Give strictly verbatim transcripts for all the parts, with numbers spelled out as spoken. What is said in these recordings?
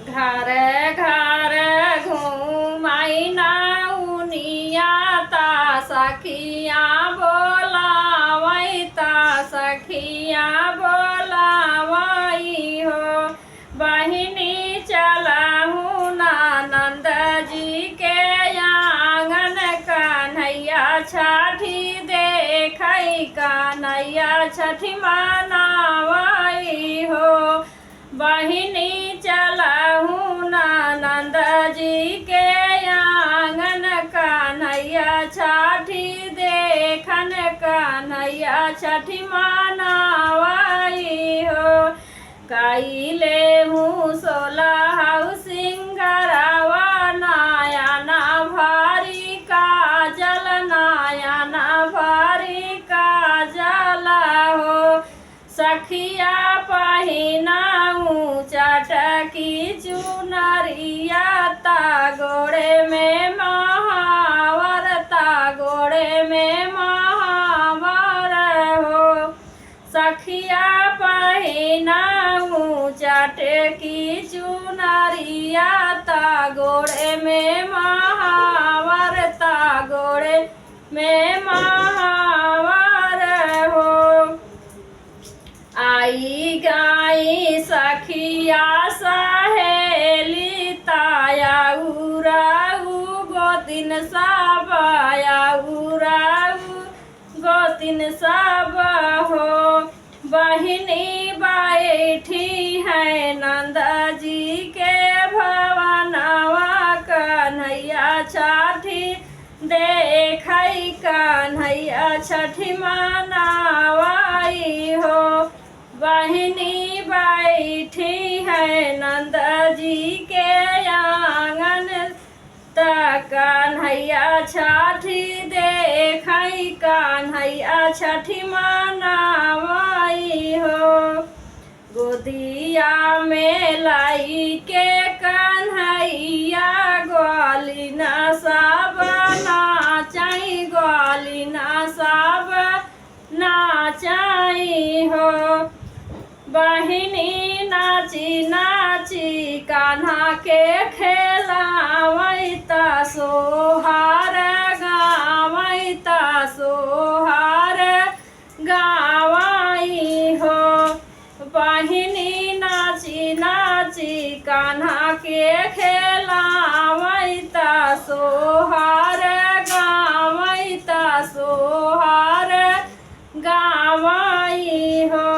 घर घर घूमई नउनिया ता सखिया बोलावई ता सखिया बोलावई हो। बहिनी चलहु ना नंद जी के आंगन कन्हैया छठी देखई कन्हैया छठी मनावई हो। बहिनी चलहु ना नंद जी के आंगन कन्हैया छठी देखन कन्हैया छठी मनावई हो। कइले हूँ सोलह सिंगरवा नया ना भारी काजल नया ना भारी काजल हो। सखिया पहिनाऊ चटकी चुनरिया ता गोड़े में महावर ता गोड़े में महावर हो। सखिया पहिनाऊ चटकी चुनरिया ता गोड़े में महावर ता गोड़े में महावर हो। आई गई सखिया सहेली ताया उराऊ गोतिन सब आया उराऊ गोतिन सब हो। बहिनी बैठी है नंद जी के भवनवा कन्हैया छठी देखई कन्हैया छठी मनावई हो। बहिनी बैठी है नंद जी के आंगन त कन्हैया छठी देखई कन्हैया छठी मनावई हो। गोदिया में लाई के कन्हैया ग्वालिन सब नाचई ग्वालिन सब नाचई हो। बहिनी नाची नाची कान्हा के खेलावई ता सोहार गावई ता सोहार गावई हो। बहिनी नाची नाची कान्हा के खेलावई ता सोहार गावई ता सोहार गावई हो।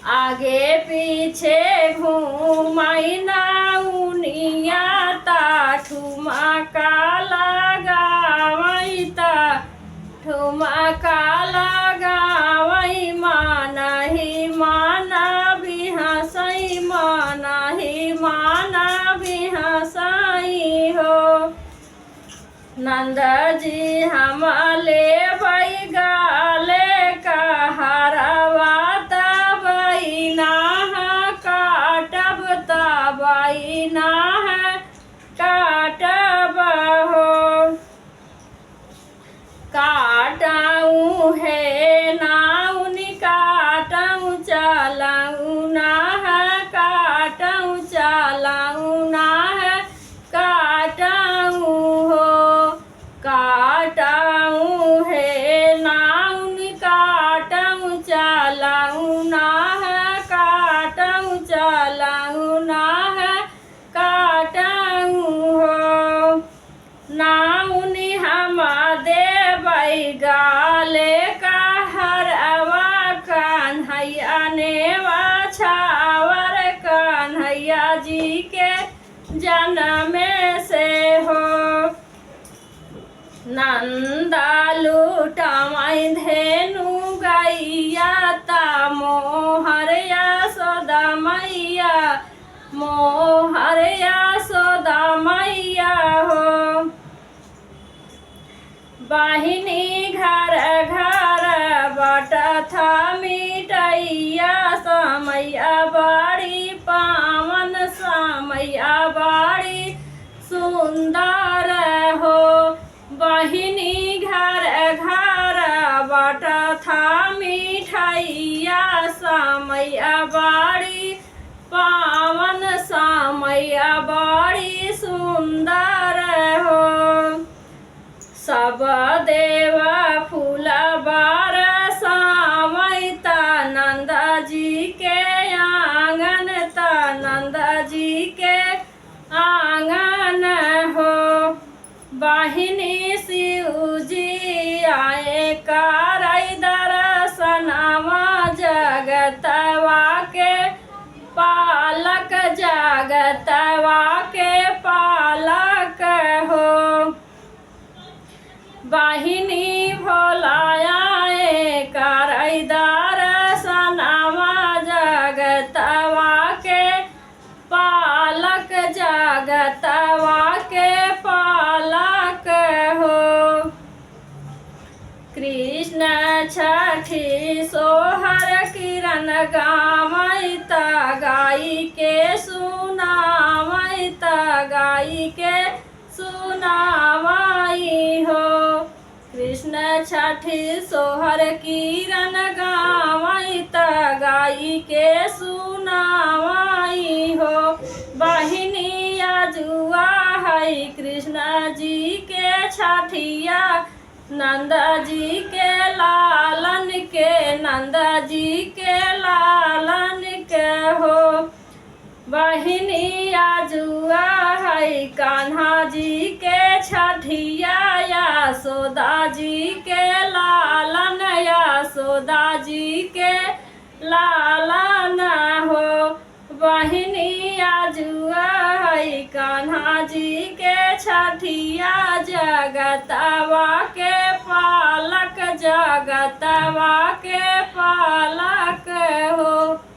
आगे पीछे घूमई नउनिया ता ठुमका लगावई ता ठुमका लगावई मानही माना बिहसई मानही माना बिहसई हो। नंद जी हम लेबई गाले का हरवा तबई ना काटब तबई ना काटब हो। काटऊ हे नाउन काटऊ चलऊ ना काटऊ चलऊ ना काटऊ हो। काटऊ हे नाउन काटऊ चलऊ ना काटऊ चलऊ ना काटऊ हो। नाउन हम देबई गाले का हरवा कन्हैया नेवा छावर कन्हैया जी के जनमे से हो। नंदा लूटवई धेनु गइया ता मोहर यशोदा मइया मोहर यशोदा मइया हो। बहिनी घर घर बटथा मिठइया समइया बड़ी पावन समइया बड़ी सुंदर हो। बहिनी घर घर बटथा मिठइया समइया बड़ी पावन या बड़ी सुंदर हो। सब देवा फूल बरसावैता नंद जी के आंगन, त नंद जी के आंगन हो। बहिनी शिव जी आए करै दरसनवा, जगतवा के पालक, जगतवा के पालक हो। बहिनी भोला आए करै दरसनवा, जगतवा के पालक, जगतवा के पालक हो। कृष्ण छठी सोहर किरण गावैता, गाई के सुनावैता, गाई के सुनावाई हो। कृष्ण छठी सोहर किरण गावैता, गाई के सुनावाई हो। बहिनी आजुआ है कृष्ण जी के छठिया, नंद जी के लालन के, नंद जी के लालन के हो। बहिनी आजुआ है कान्हा जी के छठिया, यशोदा जी के लालन, यशोदा जी के लालन हो। बहिनी आजुआ है कान्हा जी के छठिया, जगतवा के पालक, जगतवा के पालक हो।